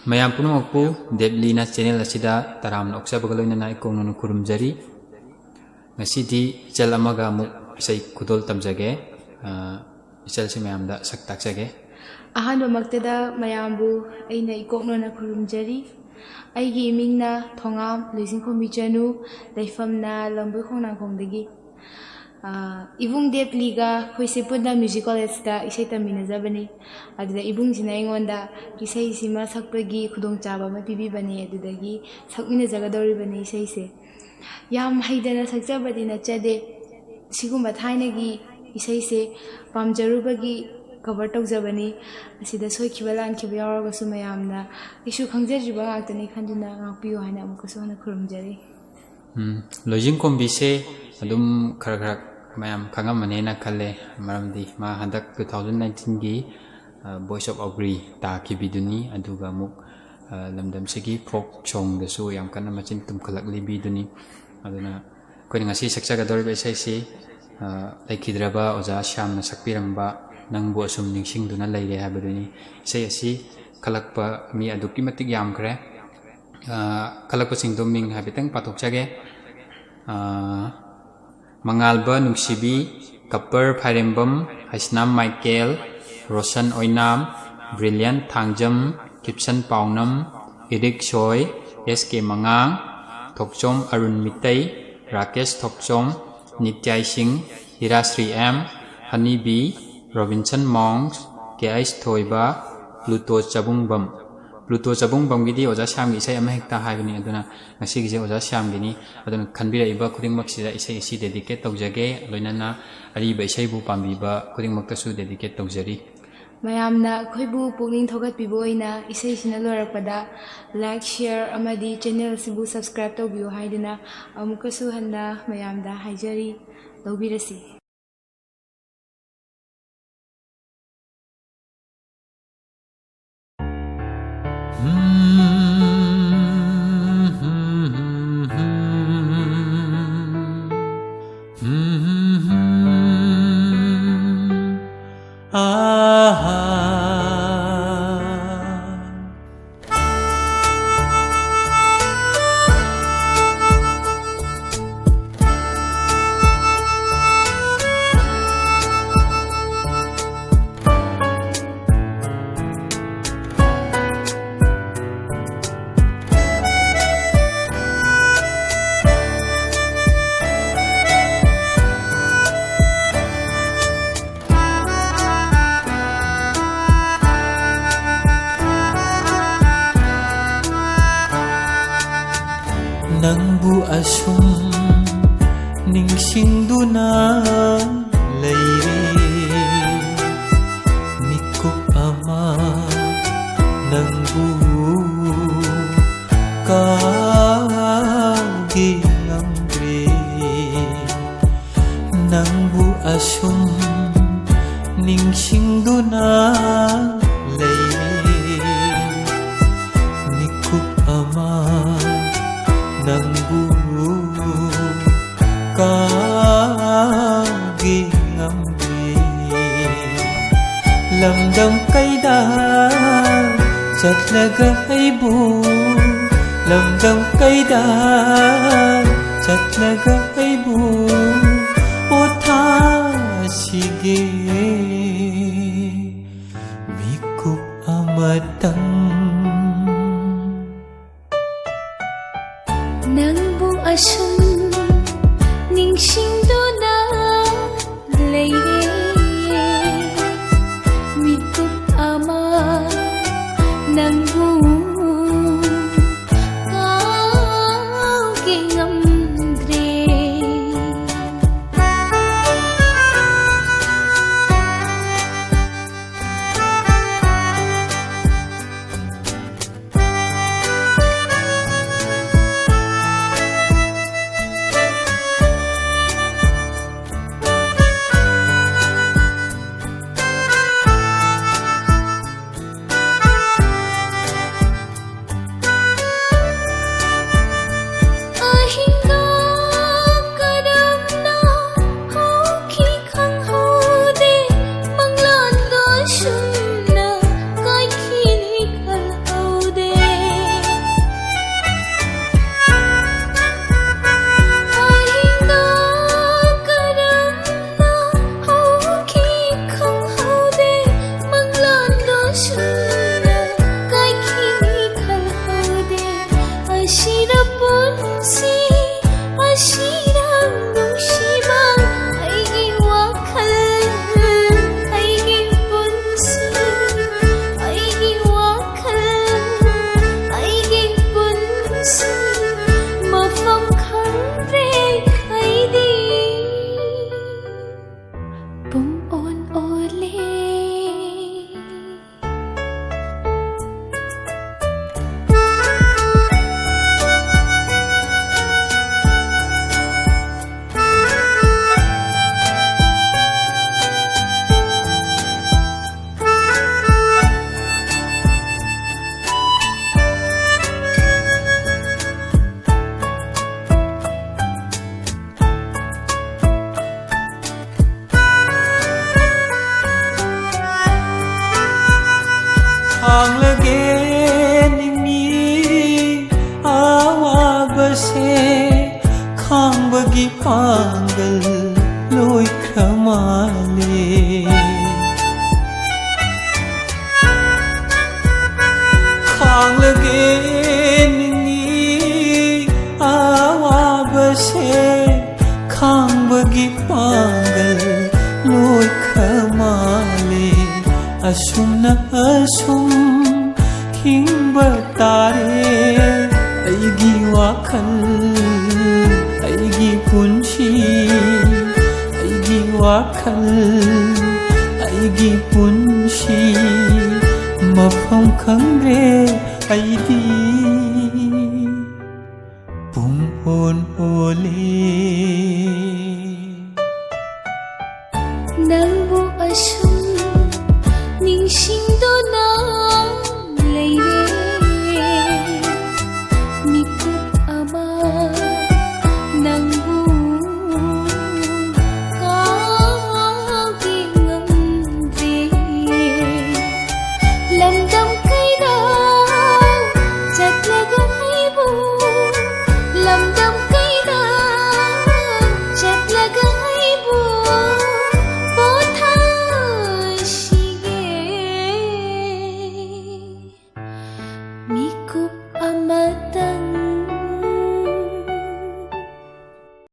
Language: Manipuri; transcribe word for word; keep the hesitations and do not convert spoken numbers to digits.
ꯃꯌꯥꯝ ꯄꯨꯝꯅꯃꯛꯄꯨ ꯗꯦꯕꯂꯤꯅ ꯆꯦꯅꯦꯜ ꯑꯁꯤꯗ ꯇꯔꯥꯝꯅ ꯑꯣꯛꯆꯕꯒ ꯂꯣꯏꯅꯅ ꯏꯀꯣꯛꯅꯅ ꯈꯨꯔꯨꯝꯖꯔꯤ꯫ ꯉꯁꯤꯗꯤ ꯏꯆꯜ ꯑꯃꯒ ꯑꯃꯨꯛ ꯏꯁꯩ ꯈꯨꯗꯣꯜ ꯇꯝꯖꯒꯦ꯫ ꯑ, ꯏꯆꯜꯁꯤ ꯃꯌꯥꯝꯗ ꯁꯛ ꯇꯥꯛꯆꯒꯦ꯫ ꯑꯍꯥꯟꯕꯃꯛꯇꯗ ꯃꯌꯥꯝꯕꯨ ꯑꯩꯅ ꯏꯀꯣꯛꯅꯅ ꯈꯨꯔꯨꯝꯖꯔꯤ꯫ ꯑꯩꯒꯤ ꯏꯃꯤꯡꯅ ꯊꯣꯉꯥꯝ ꯂꯣꯏꯖꯤꯡꯈꯣꯝꯕꯤ ꯆꯅꯨ, ꯂꯩꯐꯝꯅ ꯂꯝꯕꯣꯏ ꯈꯣꯡꯅꯥꯡꯈꯣꯡꯗꯒꯤ꯫ ꯑ, ꯏꯕꯨꯡ ꯗꯦꯕꯂꯤꯒ ꯑꯩꯈꯣꯏꯁꯦ ꯄꯨꯟꯅ ꯃ꯭ꯌꯨꯖꯤꯛ ꯀꯣꯂꯦꯖꯇ ꯏꯁꯩ ꯇꯝꯃꯤꯟꯅꯖꯕꯅꯤ꯫ ꯑꯗꯨꯗ ꯏꯕꯨꯡꯁꯤꯅ ꯑꯩꯉꯣꯟꯗ ꯏꯁꯩꯁꯤꯃ ꯁꯛꯄꯒꯤ ꯈꯨꯗꯣꯡꯆꯥꯕ ꯑꯃ ꯄꯤꯕꯤꯕꯅꯦ꯫ ꯑꯗꯨꯗꯒꯤ ꯁꯛꯃꯤꯟꯅꯖꯒꯗꯧꯔꯤꯕꯅꯤ ꯏꯁꯩꯁꯦ꯫ ꯌꯥꯝ ꯍꯩꯗꯅ ꯁꯛꯆꯕꯗꯤ ꯅꯠꯆꯗꯦ꯫ ꯁꯤꯒꯨꯝꯕ ꯊꯥꯏꯅꯒꯤ ꯏꯁꯩꯁꯦ ꯄꯥꯝꯖꯔꯨꯕꯒꯤ ꯀꯚꯔ ꯇꯧꯖꯕꯅꯤ꯫ ꯑꯁꯤꯗ ꯁꯣꯏꯈꯤꯕ ꯂꯥꯟꯈꯤꯕ ꯌꯥꯎꯔꯒꯁꯨ ꯃꯌꯥꯝꯅ ꯑꯩꯁꯨ ꯈꯪꯖꯗ꯭ꯔꯤꯕ ꯉꯥꯛꯇꯅꯤ ꯈꯟꯗꯨꯅ ꯉꯥꯛꯄꯤꯌꯨ ꯍꯥꯏꯅ ꯑꯃꯨꯛꯀꯁꯨ ꯍꯟꯅ ꯈꯨꯔꯨꯝꯖꯔꯤ꯫ ꯎꯝ, ꯂꯣꯏꯖꯤꯡꯈꯣꯝꯕꯤꯁꯦ ꯑꯗꯨꯝ ꯈꯔ ꯈꯔ ꯃꯌꯥꯝ ꯈꯪꯉꯝꯃꯅꯦꯅ ꯈꯜꯂꯦ, ꯃꯔꯝꯗꯤ ꯃꯥ ꯍꯟꯗꯛ two thousand nineteenꯒꯤ, ꯑ, Voice of Agri ꯇꯥꯈꯤꯕꯤꯗꯨꯅꯤ, ꯑꯗꯨꯒ ꯑꯃꯨꯛ, ꯑ, ꯂꯝꯗꯝꯁꯤꯒꯤ ꯐꯣꯛ ꯁꯣꯡꯗꯁꯨ ꯌꯥꯝ ꯀꯟꯅ ꯃꯆꯤꯟ ꯇꯨꯝꯈꯠꯂꯛꯂꯤꯕꯤꯗꯨꯅꯤ꯫ ꯑꯗꯨꯅ ꯑꯩꯈꯣꯏꯅ ꯉꯁꯤ ꯁꯛꯆꯒꯗꯧꯔꯤꯕ ꯏꯁꯩꯁꯤ, ꯑ, ꯂꯩꯈꯤꯗ꯭ꯔꯕ ꯑꯣꯖꯥ ꯁ꯭ꯌꯥꯝꯅ ꯁꯛꯄꯤꯔꯝꯕ ꯅꯪꯕꯨ ꯑꯁꯨꯝ ꯅꯤꯡꯁꯤꯡꯗꯨꯅ ꯂꯩꯔꯦ ꯍꯥꯏꯕꯗꯨꯅꯤ꯫ ꯏꯁꯩ ꯑꯁꯤ ꯈꯜꯂꯛꯄ ꯃꯤ ꯑꯗꯨꯛꯀꯤ ꯃꯇꯤꯛ ꯌꯥꯝꯈ꯭ꯔꯦ꯫ ꯑ, ꯈꯜꯂꯛꯄꯁꯤꯡꯗꯣ ꯃꯤꯡ ꯍꯥꯏꯐꯦꯠꯇꯪ ꯄꯥꯊꯣꯛꯆꯒꯦ꯫ ꯑ, ꯃꯉꯥꯜꯕ ꯅꯨꯡꯁꯤꯕꯤ, ꯀꯞꯄꯔ ꯐꯥꯏꯔꯦꯝꯕꯝ, ꯍꯩꯁꯅꯥꯝ ꯃꯥꯏꯀꯦꯜ, ꯔꯣꯁꯟ ꯑꯣꯏꯅꯥꯝ, ꯕ꯭ꯔꯤꯂꯤꯌꯟ ꯊꯥꯡꯖꯝ, ꯀꯤꯞꯁꯟ ꯄꯥꯎꯅꯝ, ꯏꯔꯤꯛ ꯁꯣꯏ, ꯑꯦꯁ ꯀꯦ ꯃꯉꯥꯡ, ꯊꯣꯛꯆꯣꯝ ꯑꯔꯨꯟ ꯃꯤꯇꯩ, ꯔꯥꯀꯦꯁ ꯊꯣꯛꯆꯣꯝ, ꯅꯤꯇ꯭ꯌꯥꯏ ꯁꯤꯡ, ꯍꯤꯔꯥꯁ꯭ꯔꯤ ꯑꯦꯝ, ꯍꯅꯤꯕꯤ, ꯔꯣꯕꯤꯟꯁꯟ ꯃꯣꯡꯁ, ꯀꯦ ꯑꯩꯁ ꯊꯣꯏꯕ, ꯄ꯭ꯂꯨꯇꯣ ꯆꯕꯨꯡꯕꯝ꯫ ꯄ꯭ꯂꯨꯇꯣ ꯆꯕꯨꯡꯕꯝꯒꯤꯗꯤ ꯑꯣꯖꯥ ꯁ꯭ꯌꯥꯝꯒꯤ ꯏꯁꯩ ꯑꯃꯍꯦꯛꯇ ꯍꯥꯏꯕꯅꯤ, ꯑꯗꯨꯅ ꯉꯁꯤꯒꯤꯁꯦ ꯑꯣꯖꯥ ꯁ꯭ꯌꯥꯝꯒꯤꯅꯤ꯫ ꯑꯗꯨꯅ ꯈꯟꯕꯤꯔꯛꯏꯕ ꯈꯨꯗꯤꯡꯃꯛꯁꯤꯗ ꯏꯁꯩ ꯑꯁꯤ ꯗꯦꯗꯤꯀꯦꯠ ꯇꯧꯖꯒꯦ, ꯂꯣꯏꯅꯅ ꯑꯔꯤꯕ ꯏꯁꯩꯕꯨ ꯄꯥꯝꯕꯤꯕ ꯈꯨꯗꯤꯡꯃꯛꯇꯁꯨ ꯗꯦꯗꯤꯀꯦꯠ ꯇꯧꯖꯔꯤ꯫ ꯃꯌꯥꯝꯅ ꯑꯩꯈꯣꯏꯕꯨ ꯄꯨꯛꯅꯤꯡ ꯊꯧꯒꯠꯄꯤꯕ ꯑꯣꯏꯅ ꯏꯁꯩꯁꯤꯅ ꯂꯣꯏꯔꯛꯄꯗ ꯂꯥꯏꯛ, ꯁꯤꯌꯔ ꯑꯃꯗꯤ ꯆꯦꯅꯦꯜ ꯑꯁꯤꯕꯨ ꯁꯕꯁꯀ꯭ꯔꯥꯏꯕ ꯇꯧꯕꯤꯌꯨ ꯍꯥꯏꯗꯨꯅ ꯑꯃꯨꯛꯀꯁꯨ ꯍꯟꯅ ꯃꯌꯥꯝꯗ ꯍꯥꯏꯖꯔꯤ꯫ ꯂꯧꯕꯤꯔꯁꯤ꯫ ꯅꯪꯕꯨ ꯑꯁꯨꯝ ꯅꯤꯡꯁꯤꯡꯗꯨꯅ ꯂꯩꯔꯦ꯫ ꯃꯤꯀꯨꯞ ꯑꯃ ꯅꯪꯕꯨ ꯀꯥꯎꯒꯦ ꯉꯝꯗ꯭ꯔꯦ꯫ ꯅꯪꯕꯨ ꯑꯁꯨꯝ ꯅꯤꯡꯁꯤꯡꯗꯨꯅ ꯂꯩꯔꯦ꯫ ꯃꯤꯀꯨꯞ ꯑꯃ ꯅꯪꯕꯨ ꯀꯥꯎꯒꯦ ꯉꯝꯗꯦ꯫ ꯂꯝꯗꯝ ꯀꯩꯗ ꯆꯠꯂꯒ ꯑꯩꯕꯨ, ꯂꯝꯗꯝ ꯀꯩꯗ ꯆꯠꯂꯒ ꯑꯩꯕꯨ ꯄꯣꯊꯥꯁꯤꯒꯦ꯫ ꯃꯤꯀꯨꯞ ꯑꯃꯇꯪ ꯅꯪꯕꯨ ꯑꯁꯨꯝ ꯅꯤꯡꯁꯤꯡꯗꯨꯅ ꯂꯩꯔꯦ꯫ ꯃꯤꯀꯨꯞ ꯑꯃ ꯅꯪꯕꯨ ꯀꯥꯎꯒꯦ ꯉꯝꯗ꯭ꯔꯦ꯫ ꯈꯥꯡꯂꯒꯦ ꯅꯤꯡꯉꯤ ꯑꯋꯥꯕꯁꯦ, ꯈꯥꯡꯕꯒꯤ ꯄꯥꯡꯒꯜ ꯂꯣꯏꯈ꯭ꯔ ꯃꯥꯜꯂꯦ꯫ ꯈꯥꯡꯂꯒꯦ ꯅꯤꯡꯉꯤ ꯑꯋꯥꯕꯁꯦ, ꯈꯥꯡꯕꯒꯤ ꯄꯥꯡꯒꯜ ꯂꯣꯏꯈ꯭ꯔ ꯃꯥꯜꯂꯦ꯫ ꯑꯁꯨꯝꯅ ꯑꯁꯨꯝ ꯍꯤꯡꯕ ꯇꯥꯔꯦ꯫ ꯑꯩꯒꯤ ꯋꯥꯈꯜ, ꯑꯩꯒꯤ ꯄꯨꯟꯁꯤ, ꯑꯩꯒꯤ ꯋꯥꯈꯜ, ꯑꯩꯒꯤ ꯄꯨꯟꯁꯤ, ꯃꯐꯝ ꯈꯪꯗ꯭ꯔꯦ ꯑꯩꯗꯤ꯫ ꯄꯨꯡ ꯑꯣꯟ ꯑꯣꯜꯂꯦ꯫ ꯅꯪꯕꯨ ꯑꯁꯨꯝ ꯅꯤꯡꯁꯤꯡ